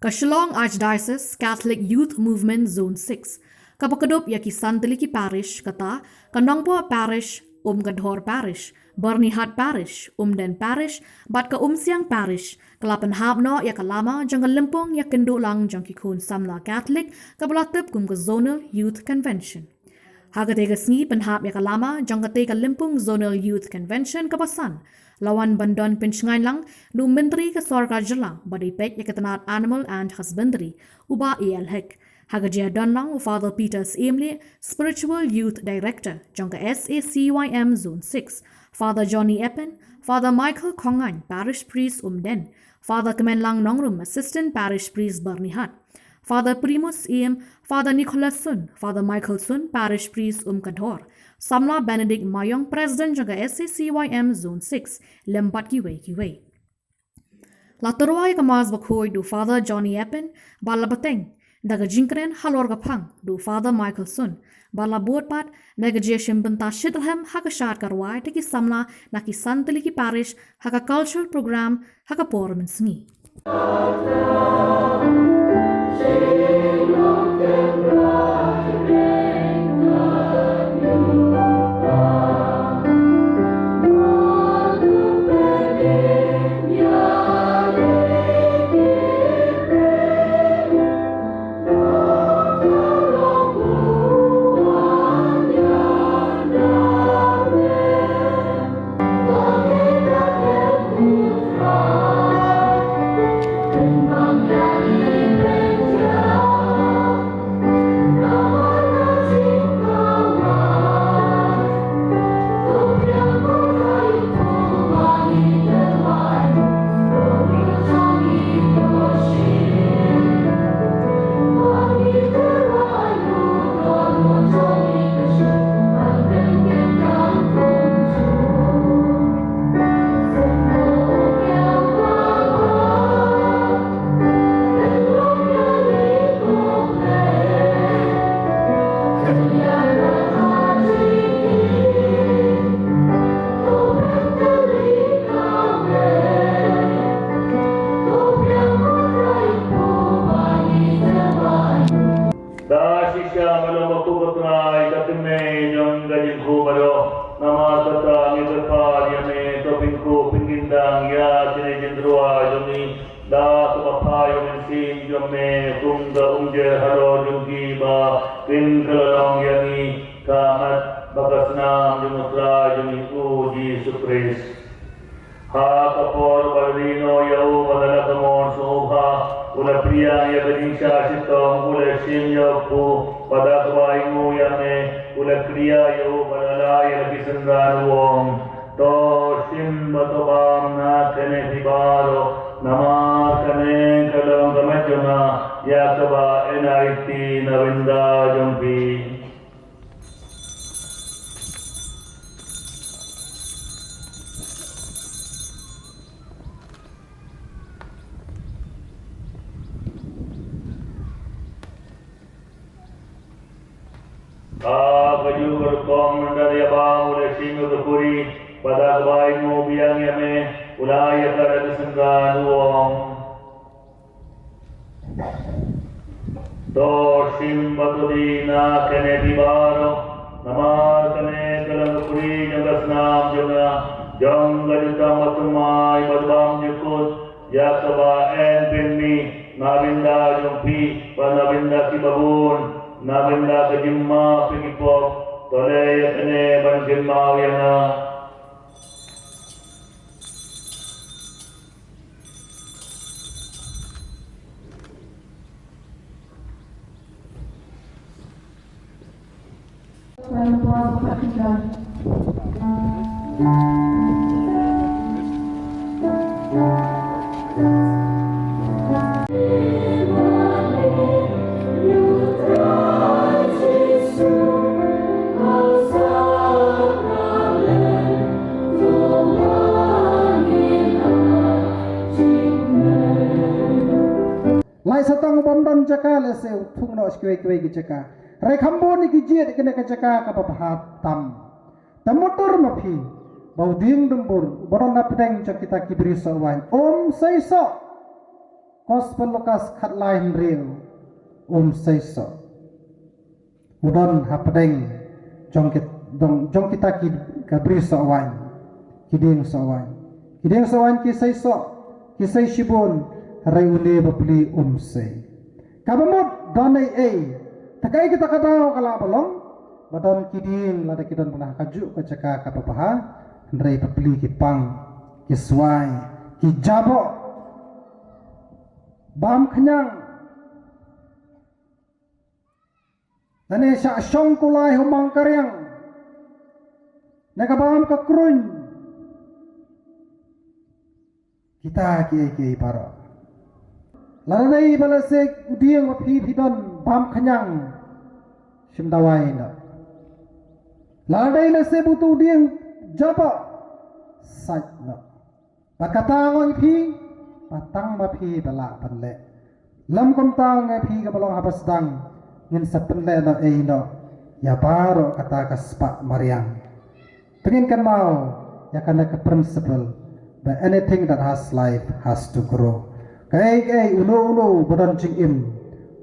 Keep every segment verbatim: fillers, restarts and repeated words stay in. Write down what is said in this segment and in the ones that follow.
Ka Shillong Archdiocese Catholic Youth Movement Zone six, kaba kdup ïa ki san tylli ki parish, kata ka Nongpoh Parish, Umkadhor Parish, Byrnihat Parish, Umden Parish bad ka Umsiang Parish, ka la pynhap noh ïa ka lama jong ka lympung ïakynduh lang jong ki khun samla Catholic, kaba la tip kum ka Zonal Youth Convention. Ha katei ka sngi pynhap ïa ka lama jong katei ka lympung Zonal Youth Convention kaba san, la wan ban don pynshngaiñ lang da u Myntri ka Sorkar Jylla ba dei peit ïa ka tnat Animal and Husbandry, u Bah A L Hek. Ha ka jingïadon lang u Father Peter Syiemlieh, Spiritual Youth Director jong ka S A C Y M Zone six, Father Johnny Eppen, Father Michael Khongaiñ, Parish Priest Umden, Father Kmenlang Nongrum, Assistant Parish Priest Byrnihat, Father Primus Syiem, Father Nicholas Sun, Father Michael Sun, Parish Priest Umkadhor, samla Benedict Maiong, President jong ka S A C Y M Zone six, lem bad kiwei kiwei. La tyrwa ïa ka Mass Bakhuid da u Father Johnny Eppen, bad la bteng da ka jingkren halor ka phang da u Father Michael Sun, bad la bud pat na ka jingshim bynta shitrhem ha ka shad ka rwai da ki samla na ki san tylli ki parish ha ka cultural program ha ka por mynsngi. Da shisha me long, ko Trai, ka kmie jong ka jingkhublei. Namar kata ngi kyrpad ïa me, to pynkhuid pynkyndang ïa kine ki jingrwai jong ngi da kaba phai ïa u Mynsiem jong me, kum ka umjer halor jong ki ba kin kylla long ïa ngi, ka mat bad ka snam jong u Trai jong ngi u Jisu Khrist. Ha ka por ba la ri noh ïa u, ba la da ka mon sngewbha, u la pdiang ïa ka jingshah shitom, u la shim ïa u kpu, bad da kaba ainguh ïa me, u la kdiah ïa u, bad la la ïa la ki synran, u ong: To shim bad to bam na kane phi baroh, namar kane ka long ka met jong nga ïa kaba yn aiti na bynta jong phi. Ha kajuh ka rukom, ynda la ïa bam, u la shim ïa ka khuri, bad da kaba ainguh biang ïa me, u la ai ïa ka da ki synran, u ong: To shim bad to die na kane phi baroh, namar kane ka long ka khuri jong ka snam jong nga, jong ka jutang bathymmai bad bymjukut, ïa kaba yn pynmih na bynta jong phi bad na bynta kiba bun, na bynta ka jingmap ïa ki pop. To leh ïa kane ban kynmaw ïa nga. Lai sa tang u bym don jaka lehse u thung noh sha kiwei kiwei ki jaka. Hynrei kham bun ki jied kane ka jaka kaba bha tam. Te mutdur ma phi ba u dieng dumbur uba don hapdeng jong kita ki briew sohwaiñ um sei soh. Gospel Lukas khatlai hynriew, um sei soh. U don hapdeng jong kit-, jong, jong kita ki, ka bri soh waiñ. Ki dieng soh waiñ. Ki dieng soh waiñ ki sei soh. Ki sei shibun, hynrei une bapli um sei. Kaba mut don ei ei. Te kaei kata ka daw ka lah ban long ba don ki dieng lada ki don ban ha kajuh ka jaka kaba bha, hynrei bapli ki pang, ki swai, ki jaboh. Bam khñiang. Lane shah shong kulai ha u mang ka riang. Na ka bam ka kruiñ. Kita kiei kiei baroh. Lada dei ba lehse u dieng ba phi phi don bam khñiang, shim dawai noh. Lada dei lehse ba uto u dieng jaboh, sait noh. Bad kata nga ong ïa phi, ba tang ma phi ba lah ban leh. Lym kumta nga ong ïa phi kaba long haba sdang, ngin sa pynleh noh ei noh ïa baroh kata ka spah mariang. Te ngin kynmaw ïa kane ka principle ba anything that has life has to grow. Kaei kaei, uno uno ba don jingim,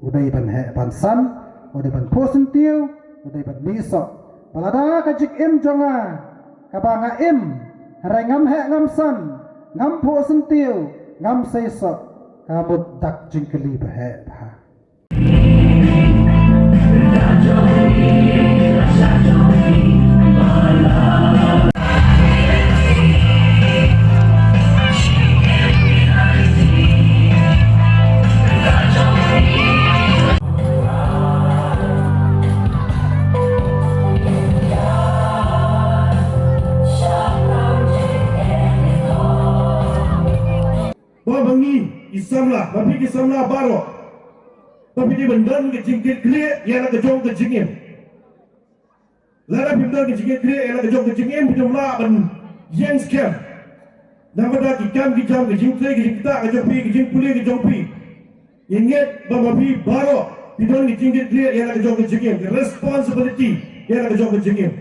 u dei ban heh ban san, u dei ban phuh syntiew, u dei ban mih soh. Ba lada ka jingim jong nga kaba nga im, hynrei ngam heh ngam san, ngam phuh syntiew, ngam sei soh, ka mut dak jingkylli ba heh bha. Ba ma ngi ki samla, ma phi ki samla baroh, ba phi dei ban don ka jingkitkhlieh ïa la ka jong ka jingim. Lada phim don ka jingkitkhlieh ïa la ka jong ka jingim, phim lah ban ïeng skhem. Namar da ki kam ki jam, ka jingtrei ka jingktah ka jong phi, ka jingpule ka jong phi, ïa ngeit ba ma phi baroh phi don ka jingkitkhlieh ïa la ka jong ka jingim, ka responsibility ïa la ka jong ka jingim.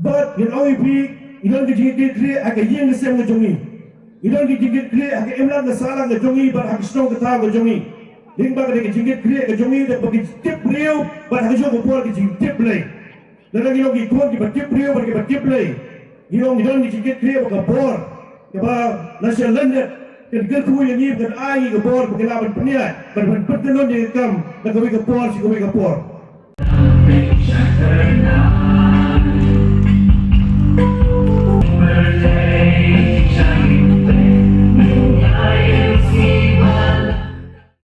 Bad ngin ong ïa phi, ngi don ka jingkitkhlieh ha ka ïing ka sem ka jong ngi. Ngi don ka jingkitkhlieh ha ka imlang ka sahlang ka jong ngi bad ha ka shnong ka thaw ka jong ngi. Lyngba ka jingkitkhlieh ka jong ngi da ba ka jingtip briew bad ha ka jong ka por ka jingtip Blei. Lada ngi long ki khun kiba tip briew bad kiba tip Blei, ngi long ngi don ka jingkitkhlieh bad ka bor kaba na sha lyndet kan kyrkhu ïa ngi, kan ai ngi ka bor ba ngi lah ban pynïaid bad ban pynkynnoh ïa ka kam na kawei ka por sha kawei ka por.